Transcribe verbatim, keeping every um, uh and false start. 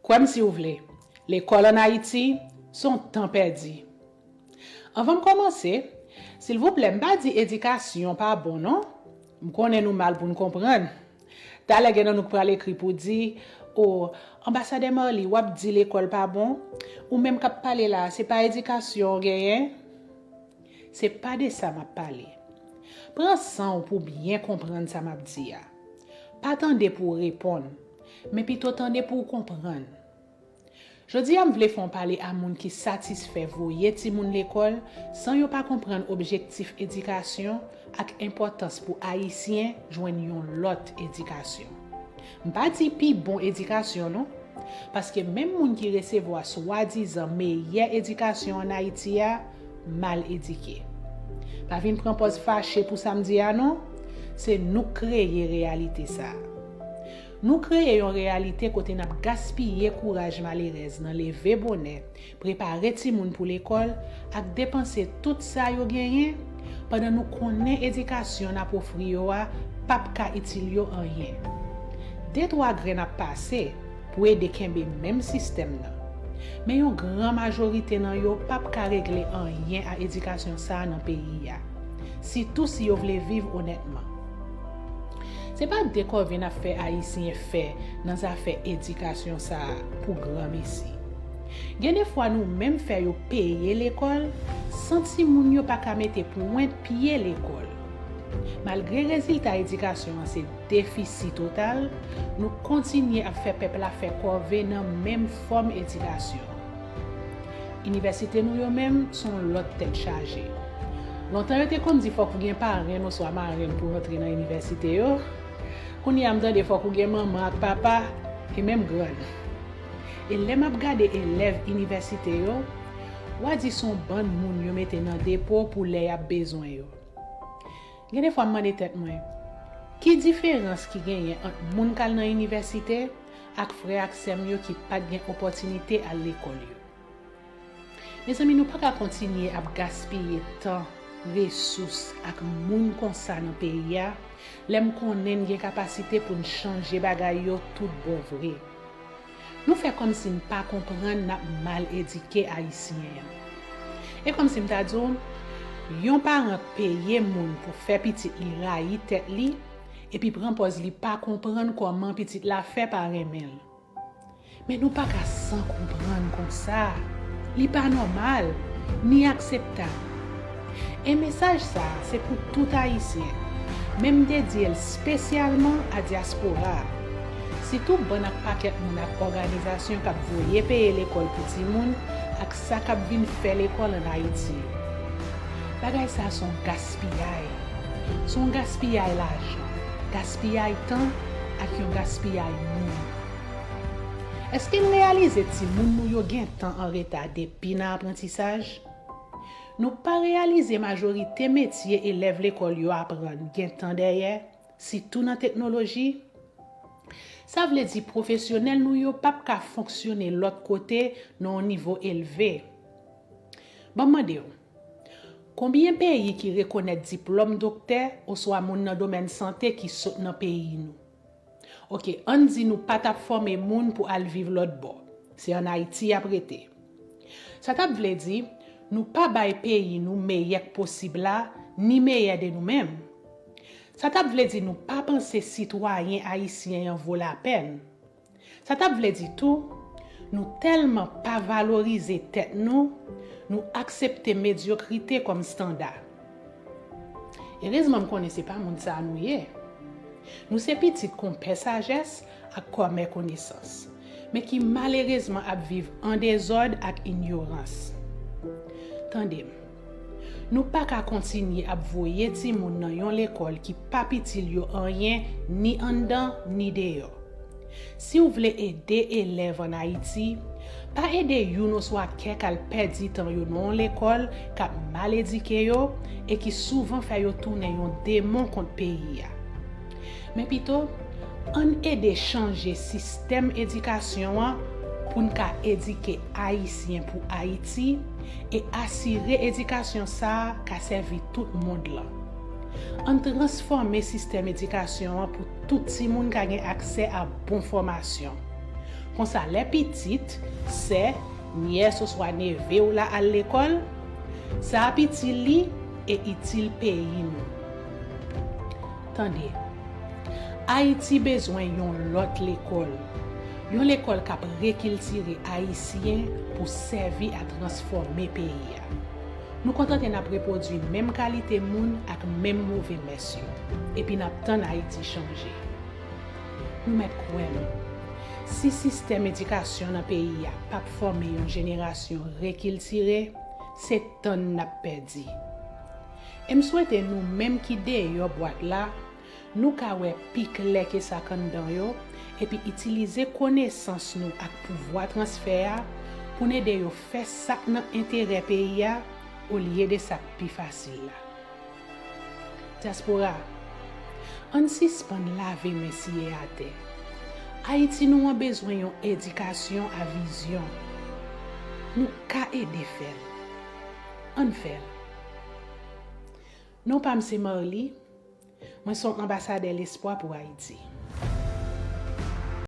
Kwè m si w vle, lekòl ann Ayiti se yon tan pèdi. Anvan m kòmanse, silvouplè, m pa di edikasyon pa bon non. M konnen nou mal pou n konprann. Talè gen nan nou k pral ekri pou di, o, Anbasadè Marly, w ap di lekòl pa bon? Ou menm k ap pale la a, se pa edikasyon w genyen? Se pa de sa m ap pale. Pran san w pou w byen konprann sa m ap di a. Pa tande pou w reponn, men pito tande pou w konprann. Jodi a, m vle fè yon pale a moun ki satisfè voye timoun lekòl san yo pa konprann objektif edikasyon ak enpòtans pou Ayisyen jwenn yon lòt edikasyon. M pa di pi bon edikasyon non, paske menm moun ki resevwa swadizan meyè edikasyon ann Ayiti a mal edike. Pa vin pran pòz fache pou sa m di a non, se nou k kreye reyalite sa a. Nou kreye yon reyalite kote n ap gaspiye kouraj malerèz nan leve bonè, prepare timoun pou lekòl, ak depanse tout sa yo genyen, pandan nou konnen edikasyon n ap ofri yo a p ap ka itil yo anyen. De twa grenn ap pase pou ede kenbe menm sistèm nan. Men yon gran majorite nan yo p ap ka regle anyen a edikasyon sa a nan peyi a, sitou si yo vle viv onètman. Se pa dekòve n ap fè Ayisyen fè nan zafè edikasyon sa a pou granmesi. Gen de fwa nou menm fè yo peye lekòl san timoun yo pa ka mete pwent pye lekòl. Malgre rezilta edikasyon an se defisi total, nou kontinye ap fè pèp la fè kòve nan menm fòm edikasyon. Inivèsite nou yo menm se yon lòt tèt chaje. Lontan yo te konn di fòk ou gen parenn oswa marenn pou w antre nan inivèsite yo. Kounye a m tande fòk ou gen manman ak papa, e menm grann. E lè m ap gade elèv inivèsite yo, w a di se yon bann moun yo mete nan depo pou lè y ap bezwen yo. Gen de fwa m mande tèt mwen, ki diferans ki genyen ant moun k al nan inivèsite ak frè ak sè m yo ki pa t gen opòtinite al lekòl yo? Mezanmi, nou pa ka kontinye ap gaspiye tan, resous ak moun konsa nan peyi a, lè m konnen n gen kapasite pou n chanje bagay yo tout bon vre. Nou fè kòmsi n pa konprann n ap mal edike Ayisyen an. E kòmsi m ta di w, yon paran peye moun pou fè pitit li rayi tèt li, epi pran pòz li pa konprann kòman pitit la fè pa renmen l. Men nou pa ka san konprann konsa. Li pa nòmal, ni akseptab. E mesaj sa a se pou tout Ayisyen, men m dedye l espesyalman a dyaspora a. Sitou bann ak pakèt moun ak òganizasyon k ap voye peye lekòl pou timoun ak sa k ap vin fè lekòl ann Ayiti yo. Bagay sa a se yon gaspiyay. Se yon gaspiyay lajan, gaspiyay tan ak yon gaspiyay moun. Èske n reyalize timoun nou yo gentan an reta depi nan aprantisaj? Nou pa reyalize majorite metye elèv lekòl yo aprann gentan dèyè, sitou nan teknoloji? Sa vle di pwofesyonèl nou yo p ap ka fonksyone lòt kote nan yon nivo elve. Ban m mande w, konbyen peyi ki rekonèt diplòm doktè oswa moun nan domèn sante ki sot nan peyi nou? Oke, ann di nou pa t ap fòme moun pou al viv lòt bò. Se ann Ayiti y ap rete. Sa t ap vle di, nou pa bay peyi nou meyè k posib la, ni meyè de nou menm. Sa t ap vle di nou pa panse sitwayen ayisyen an vo lapèn. Sa t ap vle di tou, nou tèlman pa valorize tèt nou, nou aksepte medyokrite kòm estanda. Erezman m konnen se pa moun sa a nou ye. Nou se pitit konpè sajès ak kòmè konesans, men ki malerezman ap viv an dezòd ak inyorans. Tande m, nou pa ka kontinye ap voye timoun nan yon lekòl ki p ap itil yo anyen ni anndan ni deyò. Si w vle ede elèv ann Ayiti, pa ede youn oswa kèk al pèdi tan yo nan yon lekòl k ap mal edike yo e ki souvan fè yo tounen yon demon kont peyi a. Men pito, ann ede chanje sistèm edikasyon an pou n ka edike Ayisyen pou Ayiti e asire edikasyon sa a ka sèvi tout mond lan. Ann transfòme sistèm edikasyon an pou tout timoun ka gen aksè a bon fòmasyon, Konsa, lè pitit, sè, nyès oswa neve w la al lekòl, sa ap itil li e itil peyi nou. Tande, Ayiti bezwen yon lòt lekòl, yon lekòl k ap rekiltire Ayisyen pou sèvi a transfòme peyi a. Nou kontante n ap repwodui menm kalite moun ak menm move mès yo, epi n ap tann Ayiti chanje. Nou mèt kwè m, si sistèm edikasyon nan peyi a p ap fòme yon jenerasyon rekiltire, se tan n ap pèdi. E m swete nou menm ki deyò bwat la, nou ka wè pi klè ke sa k anndan yo, epi itilize konesans nou ak pouvwa transfè a pou n ede yo fè sa k nan enterè peyi a, olye de sa k pi fasil la. Dyaspora, ann sispann lave men siye atè. Ayiti nou an bezwen yon edikasyon a vizyon. Nou ka ede fè l. Ann fè l. Non pa m se Marly. Mwen se yon anbasadè lespwa pou Ayiti.